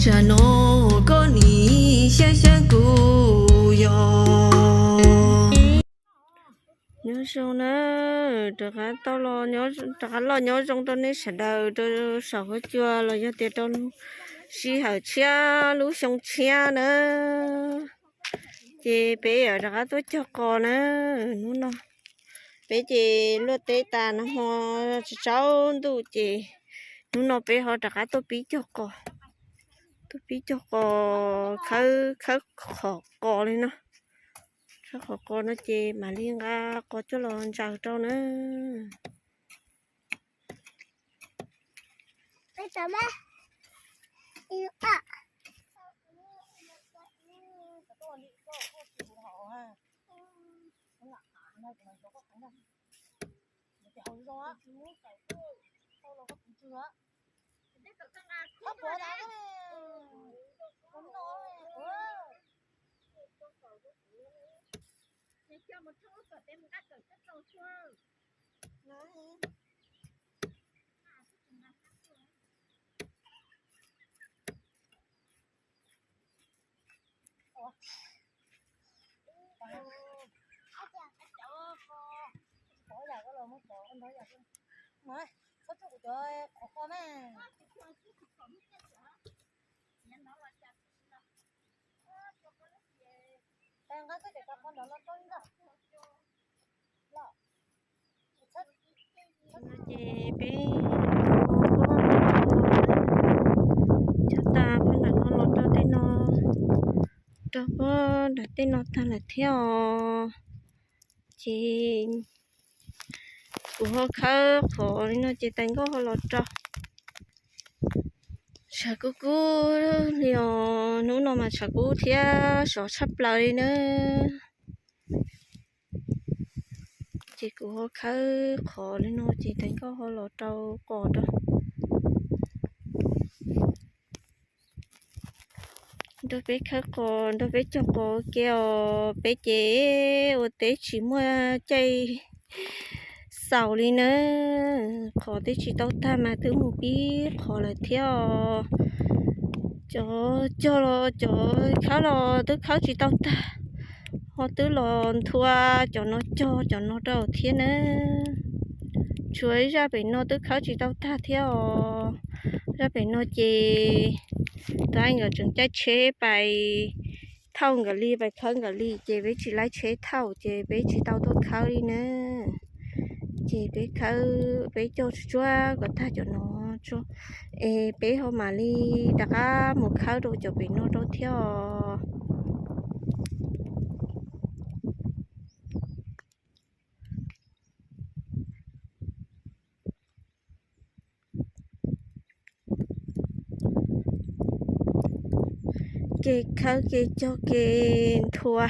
Tsam no koj nim xyab xyab kuv yog. Nyob zoo na, rov qab tau los, rov qab los nyob zoo rau nej sawv daws rau saum huab cua los yog tias rau sij hawm tshiab lub xyoo tshiab na. Ces peb yuav rov qab tuaj cog qos na. Hnub no peb ces luaj teb tas nag hmo tsaus ntuj ces hnub no peb ho rov qab tuaj pib cog qos, tuaj pib cog qos, khawb, khawb qhov qos li no. Khawb qhov qos no ces mam li nqa qos coj los ntsaws rau na. Ces peb cog tas puag nram no los rau tej no, rau puag nram tej no tag lawm thiab os. Ces kuv ho khawb qhov li no ces tais nkauj ho los rau. Tshav kub kub li os, hnub no mas tshav kub thiab sov tshaj plaws li na. Ces kuv ho khawb qhov li no ces tais nkauj ho los rau qos rau. Nrog peb khawb qos, nrog peb cog qos ua ke os. Peb ces ua teb tsis muaj caij xaus li na. Qhov twb tsis tau tag mas twb mus pib qhov lawm thiab os. Cov cog los cov khawb los twb khawb tsis tau tag, ho twb los nthua cov no cog cov no rau thiab na. Tshuav ib zaj pem no twb khawb tsis tau tag thiab os. Zaj pem no ces tus nkawd tseem caij tsheb pais thauj nkawd li, pais khawb nkawd li ces peb tsis laib tsheb thauj ces peb tsis tau tuaj khawb li na. Ces peb khawb, peb cog tsuag tsuag kom tag cov no tso, es peb ho mam li rov qab mus khawb rau cov pem no rau thiab os. Kev khawb kev cog kev nthua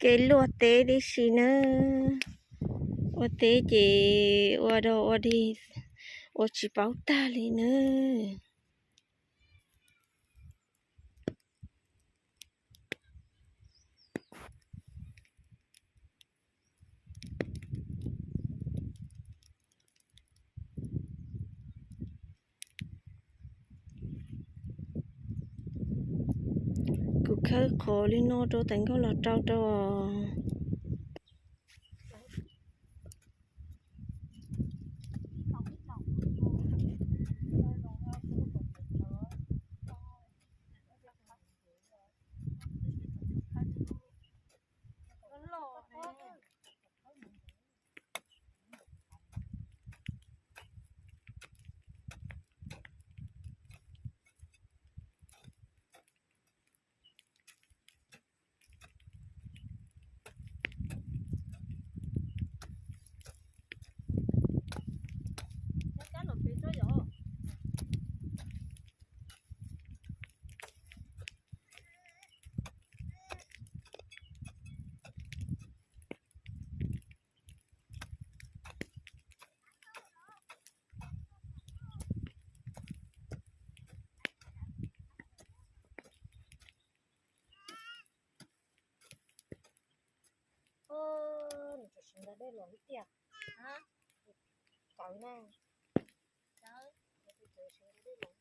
kev luaj teb tib si nawb. Ua teb ces ua dog ua dig ua tsis paub tag li nawb. Kuv khawb qhov li no rau tais nkauj los rau rau. Nws tseem siv ntawv dej los lub tiag. Tawv na. Tawv. Nws tseem siv ntawv dej los.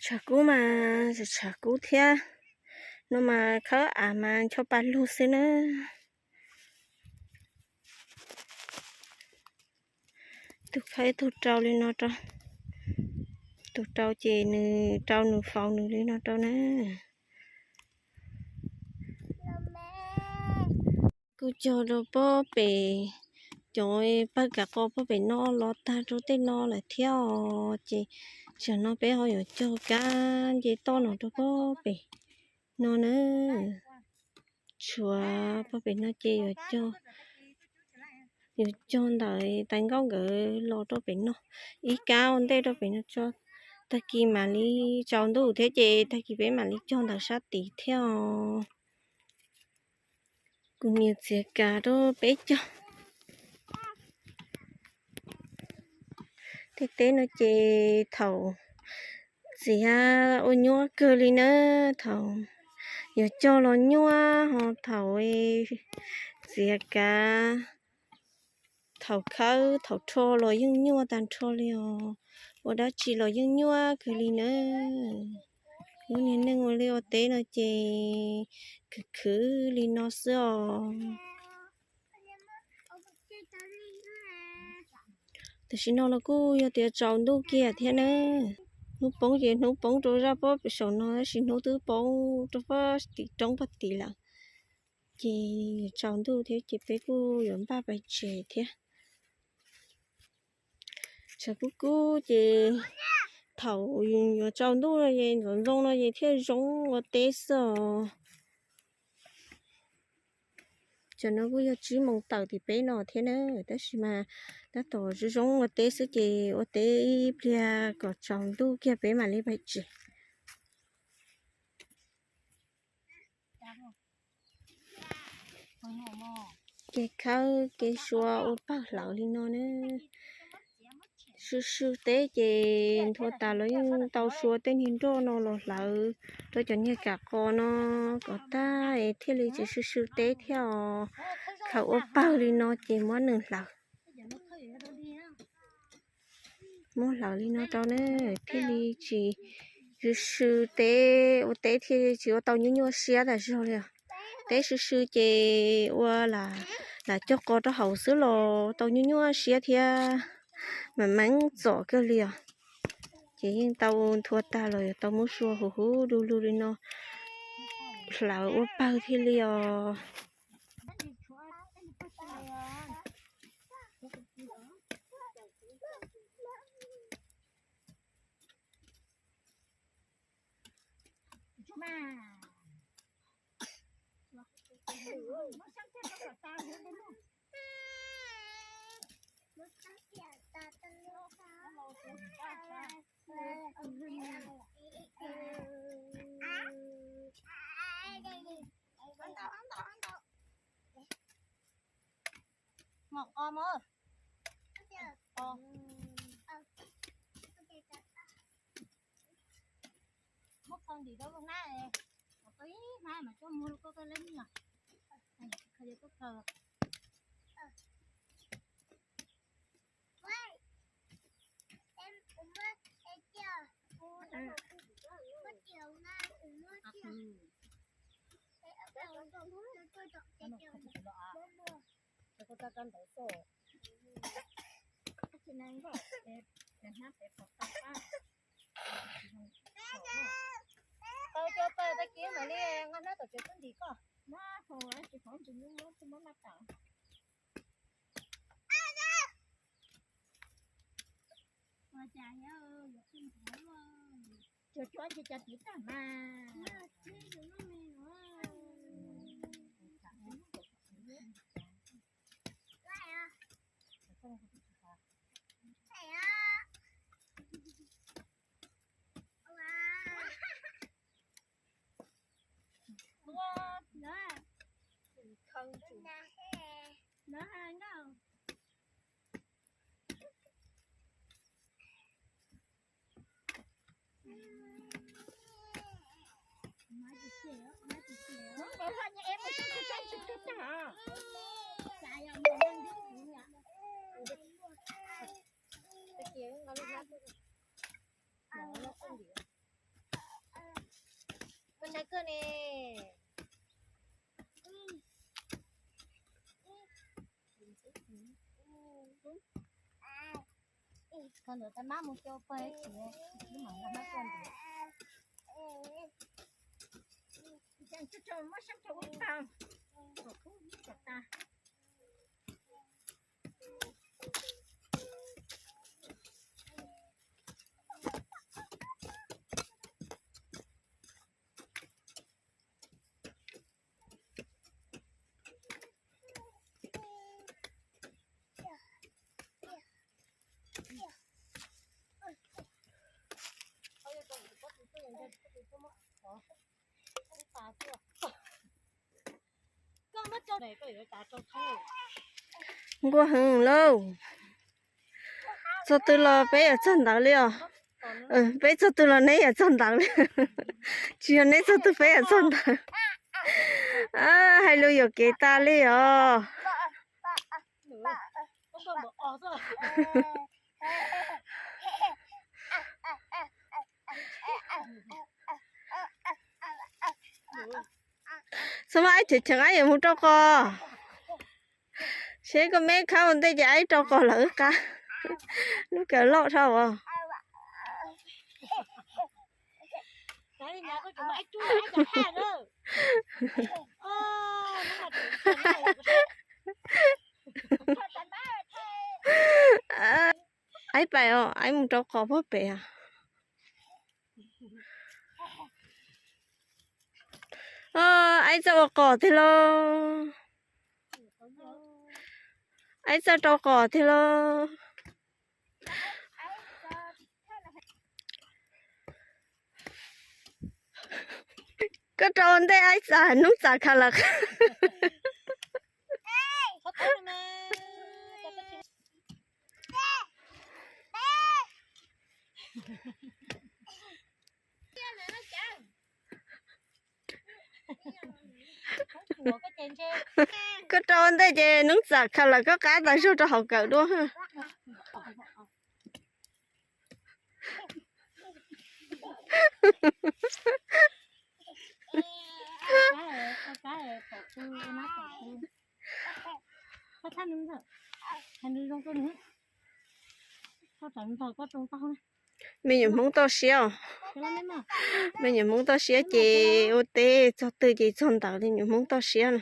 Tshav kub mas tshav kub thiab, no mas khawb av mas ncho pa lug xwb na. Tus khawb tus rau li no rau, tus rau ces nws rau nws faus nws li no rau na. Kuj cog rau pob pem, cov pawg kav qos pob pem no los tag rau tej no lawm thiab os. Ces tsam no peb ho yuav cog kab nce toj no rau pob pem no na. Tshuav pob pem no ces yuav cog, yuav cog ntawm tais nkauj nkawd los rau pem no ib kab ua ntej rau pem no tso. Tag kis mam li tsaus ntuj thiab ces tag kis peb mam li cog ntawm sab tid thiab os. Kuv niam txiav kav rau peb cog. Tej teb no ces thaum txiav ua nyuaj kawg li na, thaum yuav cog los nyuaj ho thaum txiav kav, thaum khawb thaum rho los yeej nyuaj tag nrho li os. Ua dab tsi los yeej nyuaj kawg li na. Lub niag neej ua liaj ua teb no ces khwv khwv li no xwb os. Tam sim no los kuj yog tias tsaus ntuj kiag thiab na. Hnub poob ces hnub poob rau zaj pob pem saum no tab sis hnub twb poob rau pob tim roob pob tid lawm. Ces tsaus ntuj thiab ces peb kuj yuav npaj pais tsev thiab. Tshav kub kub ces thaum yuav tsaus ntuj no es ntxoov ntxoo no es thiaj zoo ua teb xwb os. Tsam no kuj yog tsib moos tawm tim peb no thiab na, tab sis mas tab tom zoo zoo ua teb xwb ces ua teb ib pliag kom tsaus ntuj kiag peb mam li pais tsev. Kev khawb kev sua ua pawg hlawv li no na. Sw sw teb ces nthua tas los yeej tau sua tej niag nroj no los hlawv rau cov niag kam qos no kom tag es thiaj li tsis sw sw teb thiab os. Khaws ua pawg li no ces muab nws hlawv. Muab hlawv li no rau na, thiaj li tsis sw sw teb, ua teb thiaj tsis ua tau nyuaj nyuaj siab tas zog li os. Teb sw sw ces ua lam cog qos rau hauv xwb los tau nyuaj nyuaj siab thiab, mas meeb txom kawg li os. Ces yeej tau nthua tag los yuav tau muab sua huv huv du lug li no hlawv ua pawg thiaj li os. Mom qos mog. Muab qos ntim rau lub hnab, qos tau ib hnab mas coj mus rau koj koj leb me nyuam. Khaws khaws. Tau cov pawg tag kis mam li nqa hnab tom tsev tuaj ntim koj. Cuab cuab ces cov tiv tag mas. Koj saib koj ne. Koj ntawd tab mab mus coj pawg ib txiv, wb mam nqa hnab tuaj ntim. Nquag heev lauj. Txog twg los peb yuav txog ntawd li os. Peb txog twg los neb yuav txog ntawd li. Tsis yog neb txog twg peb yuav txog ntawd. Hais lus yuam kev tas li os. Txhob maj, ib chim cheem ab yuav mus rau qos. Seb koj meb khab ua ntej ces ab rau qos lawm wb qab. Lub kawm loj dhau os. Ab pais os, ab mus rau qos puag pem os. Ab txawj ua qos tiag lauj. Ab txawj rau qos tiag lauj. Koj rau ua ntej ab txawm hnub txam khaws lawm. Koj rau ua ntej ces hnub txam khaws lawm, koj qab tas zog rau hauv kawm dua. Me nyuam Hmoob toj siab os. Me nyuam Hmoob toj siab ces ua teb txog twg ces txog ntawd li, nyuam Hmoob toj siab na.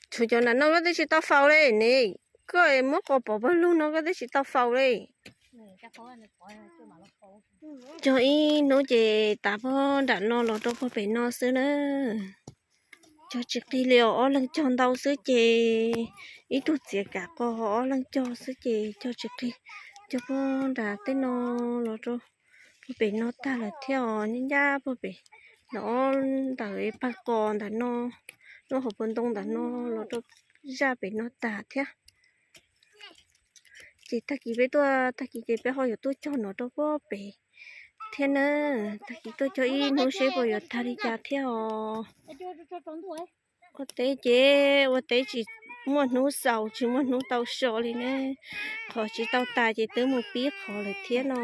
Tshuav cov nram no koj twb tsis tau faus li ne. Koj muab qos pov pawg lug no koj twb tsis tau faus li. Cog ib hnub ces tav puag nram no los rau puag pem no xwb na. Cog tsis qig li os, ob leeg cog ntau xwb ces ib tug txiav kam qos, ob leeg cog xwb ces cog tsis qig. Cog puag nram tej no los rau puag pem no tag lawm thiab os, nyab nyab puag pem no, ntawm pawg qos ntawm no, lub hauv paus ntoo ntawm no los rau zaj pem no tag thiab. Ces tag kis peb tuaj, tag kis ces peb ho yuav tuaj cog no rau puag pem thiab na. Tag kis tuaj cog ib hnub seb puas yuav tag li cas thiab os. Ua teb ces ua teb tsis muaj hnub xaus, tsis muaj hnub tau so li ne. Qhov tsis tau tas ces twb mus pib qhov lawm thiab no.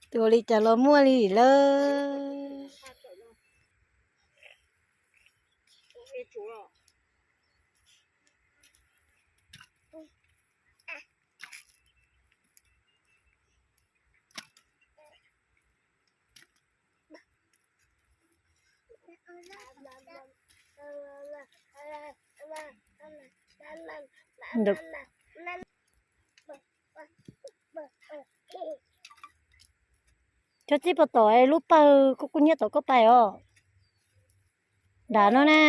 Tus ua li cas los muaj li lawm. Cov txij puas tom lub pawg kuj kuj nyiaj tom koj pais os. Nram no na.